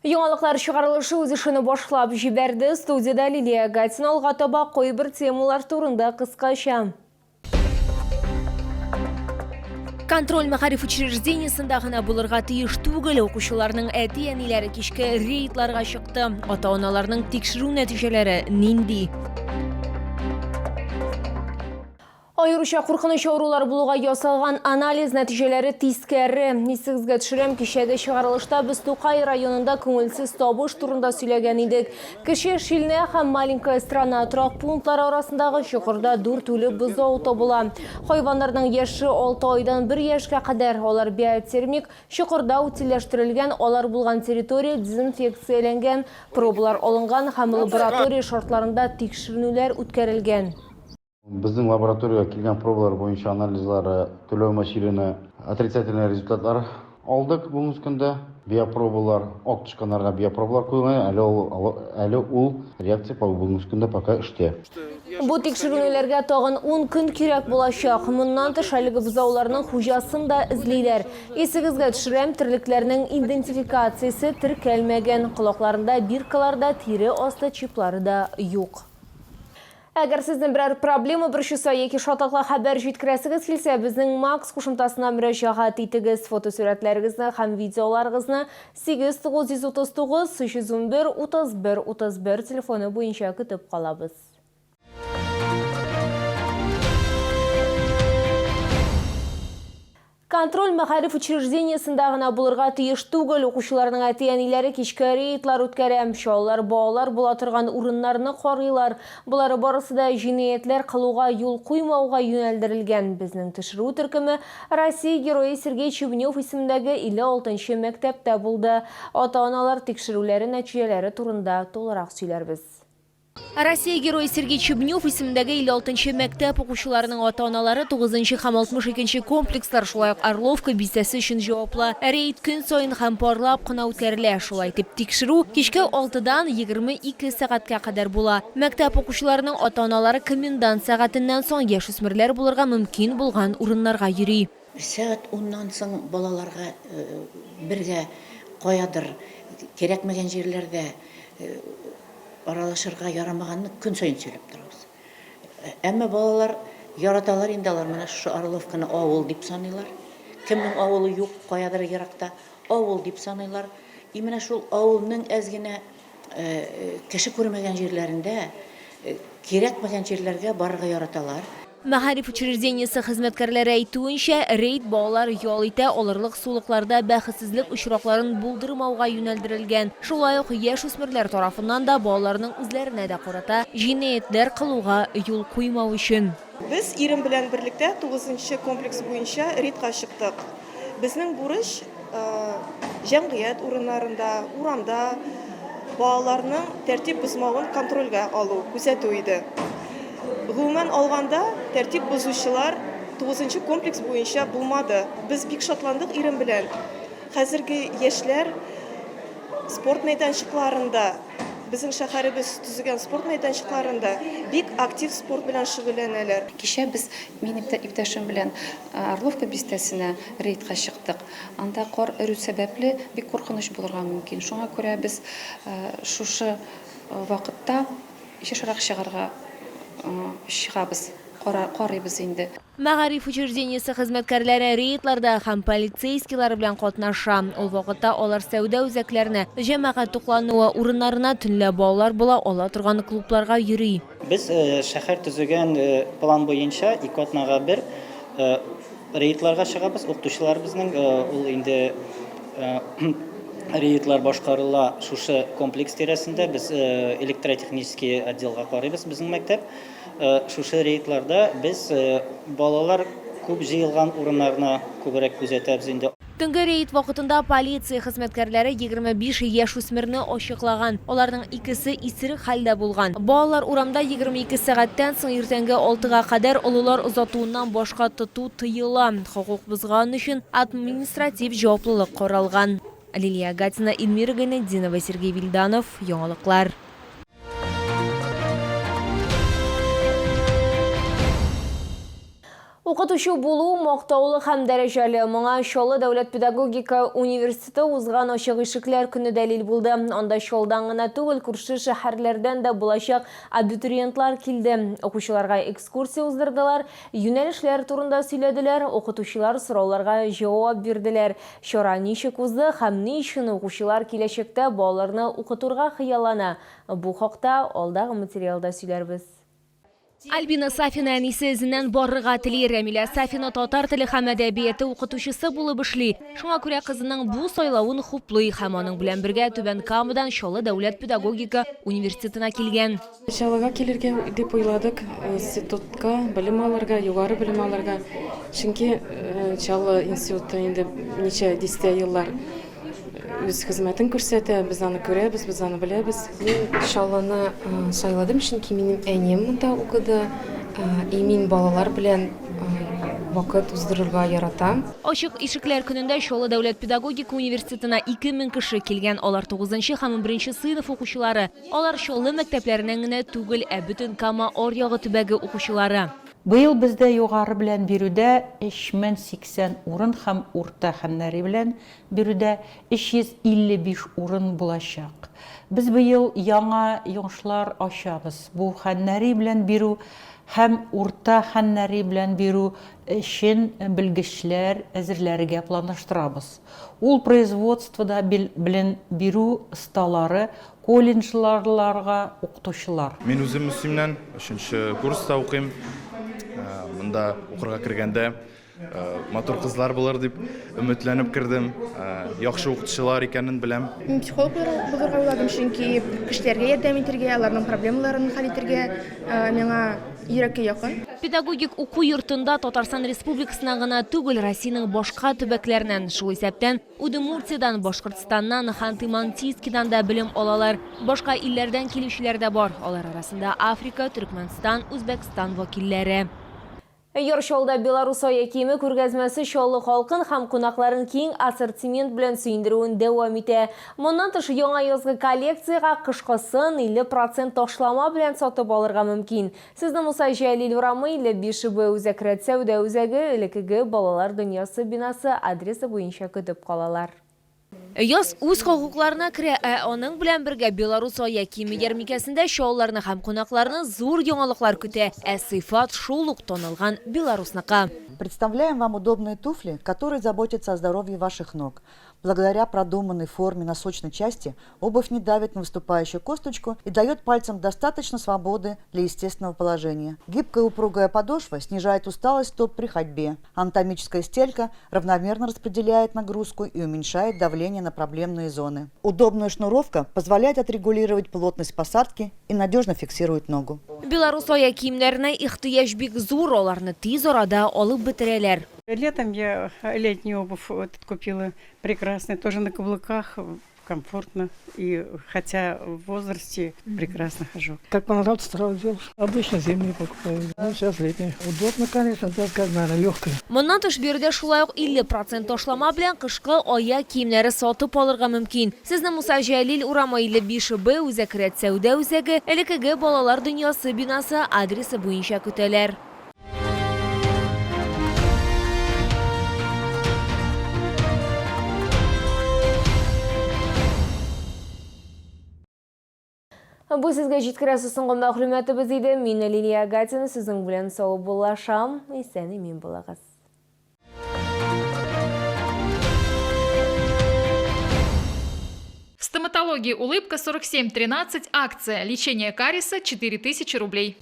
Яңалыклар чыгарылышы үз эшен башлап җибәрде. Студиядә Лилия Гатина алга таба кайбер темалар турында кыскача. Контроль мәгариф учреждениесендә гына булырга тиеш түгел. Укучыларның әти-әниләре кичке рейдларга чыкты. Ата-аналарның тикшерү нәтиҗәләре нинди? Аеруча куркыныч авырулар булуга ясалган анализ нәтиҗәләре тискәре. Исегезгә төшерәм, кичәге чыгарылышта без Тукай районында күңелсез табыш турында сөйләгән идек. Кече Шилнә һәм Маленькая страна торак пунктлары арасындагы чокырда дүрт үле бозау табыла. Хайваннарның яше 6 айдан 1 яшькә кадәр. Алар биотермик чокырда утильләштерелгән, алар булган территория дезинфекцияләнгән, пробалар алынган һәм лаборатория шартларында тикшеренүләр үткәрелгән. Безнең лабораториягә килгән пробалар буенча анализлары түләү мәчилене отрицательный результатлар алдык бүгенге көндә. Биопробалар, ак тычканнарга биопробалар куелган, әле ул, әле ул реакция бүгенге көндә пока эштә. Бу тикшеренүләргә тагын ун көн кирәк булачак. Моннан тыш, әлеге бозауларның хуҗасын да эзлиләр. Исегезгә төшерәм, терлекләрнең идентификациясе теркәлмәгән, колакларында биркалар да, тире асты чиплары да юк. Әгәр сезне берәр проблема борчыса яки шатлыклы хәбәр җиткерәсегез килсә, безнең Макс кушымтасына мөрәҗәгать итегез. Фотосурәтләрегезне һәм видеоларыгызны 8 939 311 31 31 телефоны буенча көтеп калабыз. Контроль мәгариф учреждениесендә генә булырга тиеш түгел. Укучыларның әти-әниләре кичке рейдлар үткәрә. Чаллар балалар була торган урыннарны карыйлар. Болары барысы да җинаятьләр кылуга юл куймауга юнәлдерелгән. Безнең төшерү төркеме Россия Герое Сергей Чебнев исемендәге 56 нчы мәктәптә булды. Ата-аналар тикшерүләре нәтиҗәләре турында тулырак сөйләрбез. Россия Герое Сергей Чебнев исемендәге 56 нчы мәктәп укучыларының ата-аналары 9 нчы һәм 62 нче комплекслар, шулай ук Орловка бистәсе өчен җаваплы. Рейд көн саен һәм парлап кына үткәрелә. Шулай итеп, тикшерү кичке алтыдан 22 сәгатькә кадәр була. Мәктәп укучыларының ата-аналары комендант сәгатеннән соң яшүсмерләр булырга мөмкин булган урыннарга йөри. Сәгать уннан соң балаларга бергә каядыр кирәкмәгән җирләрдә аралашырга ярамаганны көн саен сөйләп торабыз. Әмма балалар яраталар инде алар менә шушы Орловканы авыл дип саныйлар. Кемнең авылы юк, каядыр еракта, авыл дип саныйлар. И менә шул авылның әз генә кеше күрмәгән җирләрендә, кирәкмәгән җирләргә барырга яраталар. Мәгариф учреждениесе хезмәткәрләре әйтүенчә, рейд балалар ял итә алырлык сулыкларда бәхетсезлек очракларын булдырмауга юнәлдерелгән. Шулай ук яшүсмерләр тарафыннан да балаларның үзләренә дә карата җинаятьләр кылуга юл куймау өчен. Без ирем белән берлектә тугызынчы комплекс буенча рейдка чыктык. Безнең бурыч, җәмгыять урыннарында, урамда балаларның тәртип бозмавын контрольгә алу, күзәтү иде. Гомумән алганда, тәртип бозучылар тугызынчы комплекс буенча булмады. Без бик шатландык ирем белән. Хәзерге яшьләр спорт мәйданчыкларында, безнең шәһәребез төзегән спорт мәйданчыкларында бик актив спорт белән шөгыльләнәләр. Кичә без, мин иптәшем белән Орловка бистәсенә рейдка чыктык. Анда кар эрү сәбәпле бик куркыныч булырга мөмкин. Шуңа күрә без шушы вакытта ешрак чыгарга чыгабыз, карыйбыз инде. Мәгариф учреждениесе хезмәткәрләре рейдларда һәм полицейскийлар белән катнаша. Ул вакытта алар сәүдә үзәкләренә, җәмәгать туклануы урыннарына, төнлә балалар була ала торган клубларга йөри. Без шәһәр төзегән план буенча ике атнага бер рейдларга чыгабыз. Укытучылар безнең ул инде рейдлар башкарыла шушы комплекс тирәсендә. Без электротехнический отделга карыйбыз безнең мәктәп. Шушы рейдларда без балалар күп җыелган урыннарны күбрәк күзәтәбез инде. Төнге рейд вакытында полиция хезмәткәрләре 25 яшүсмерне ачыклаган. Аларның икесе исерек хәлдә булган. Балалар урамда 22 сәгатьтән соң иртәнге алтыга кадәр олылар озатуыннан башка тоту тыела. Хокук бозган өчен административ җаваплылык каралган. Лилия Гатина, Эльмира Гайнетдинова, Сергей Вильданов, Яңалыклар. Укытучы булу мактаулы һәм дәрәҗәле. Моңа Чаллы дәүләт педагогика университеты узган Ачык ишекләр көне дәлил булды. Анда Чаллыдан гына түгел, күрше шәһәрләрдән дә булачак абитуриентлар килде. Укучыларга экскурсия уздырдылар, юнәлешләр турында сөйләделәр, укытучылар сорауларга җавап бирделәр. Чара ничек узды һәм ни өчен укучылар киләчәктә балаларны укытурга хыяллана? Бу хакта алдагы материалда сөйләрбез. Альбина Сафина әнисе эзеннән барырга тели. Рәмилә Сафина татар теле һәм әдәбияты укытучысы булып эшли. Шуңа күрә кызының бу сайлавын хуплый һәм аның белән бергә Түбән Камадан Чаллы дәүләт педагогика университетына килгән. Чаллыга килергә дип уйладык, институтка белем алырга, югары белем алырга. Чөнки Чаллы институты инде ничә дистә еллар үз хезмәтен күрсәтә, без аны күрәбез, без аны беләбез. Мин Чаллыны сайладым, чөнки минем әнием монда укыды, и мин балалар белән вакыт уздырырга яратам. Ачык ишекләр көнендә Чаллы дәүләт педагогика университетына 2000 кеше килгән. Алар тугызынчы һәм унберенче сыйныф укучылары. Алар Чаллы мәктәпләреннән генә түгел, ә бөтен Кама аръягы төбәге укучылары. Быел бездә югары белән бирүдә 3080 урын һәм урта һәннәри белән бирүдә 355 урын булачак. Без быел яңа йомышлар ачабыз. Бу һәннәри белән бирү һәм урта һәннәри белән бирү өчен белгечләр әзерләргә планлаштырабыз. Ул производствода белен бирү осталары, колледжларларга укытучылар. Мин үзем Мөслимнән, өченче курста укыйм. Монда укырга кергәндә Матур кызлар булыр дип өметләнеп кердем. Яхшы укытучылар икәнен беләм. Мин психолог булырга уйладым, чөнки кешеләргә ярдәм итәргә, аларның проблемаларын хәл итәргә миңа йөрәккә якын. Педагогик уку йортында Татарстан Республикасыннан гына түгел, Россиянең башка төбәкләреннән, шул исәптән Удмуртиядән, Башкортстаннан, Ханты-Мансийскидан да белем алалар. Башка илләрдән килүчеләр дә бар, алар арасында Африка, Төркмәнстан, Үзбәкстан вәкилләре. Яр Чаллыда Беларус аяк киеме күргәзмәсе Чаллы халкын һәм кунакларын киң ассортимент белән сөендерүен дәвам итә. Моннан тыш, яңа язгы коллекциягә кышкысын 50 процент ташлама белән сатып алырга мөмкин. Сезне Муса Җәлил урамы, 55 Б Үзәк рәт сәүдә үзәге, элеккеге Балалар дөньясы бинасы адресы буенча көтеп калалар. Яз үз хокукларына керә, ә аның белән бергә Беларус аяк киеме ярминкәсендә чаллыларны һәм кунакларны зур яңалыклар көтә, ә сыйфат шул ук танылган Беларусныкы. Представляем вам удобные туфли, которые заботятся о здоровье ваших ног. Благодаря продуманной форме носочной части обувь не давит на выступающую косточку и дает пальцам достаточно свободы для естественного положения. Гибкая упругая подошва снижает усталость стоп при ходьбе. Анатомическая стелька равномерно распределяет нагрузку и уменьшает давление на проблемные зоны. Удобная шнуровка позволяет отрегулировать плотность посадки и надежно фиксирует ногу. Беларус аяк киемнәренә ихтыяҗ бик зур, аларны тиз арада алып бетерәләр. Летом я летнюю обувь вот купила прекрасную, тоже на каблуках, комфортно. И хотя в возрасте прекрасно хожу. Как понравится, сразу взял. Обычно зимние покупаю. Ну, сейчас летние. Удобно, конечно, так как, наверное, легкая. Моннан тыш, биредә шулай ук 50 процент ташлама белән кышкы аяк киемнәре сатып алырга мөмкин. Сезне Муса Җәлил урамы 55 Б Үзәк рәт сәүдә үзәге, элеккеге Балалар дөньясы бинасы адресы буенча көтәләр. Бу сезгә җиткерәсе соңгы мәгълүматыбыз иде. Мин Лилия Гатина сезнең белән саубуллашам. Исән-имин булыгыз. В стоматологии «Улыбка» 4713 акция. Лечение кариеса 4000 рублей.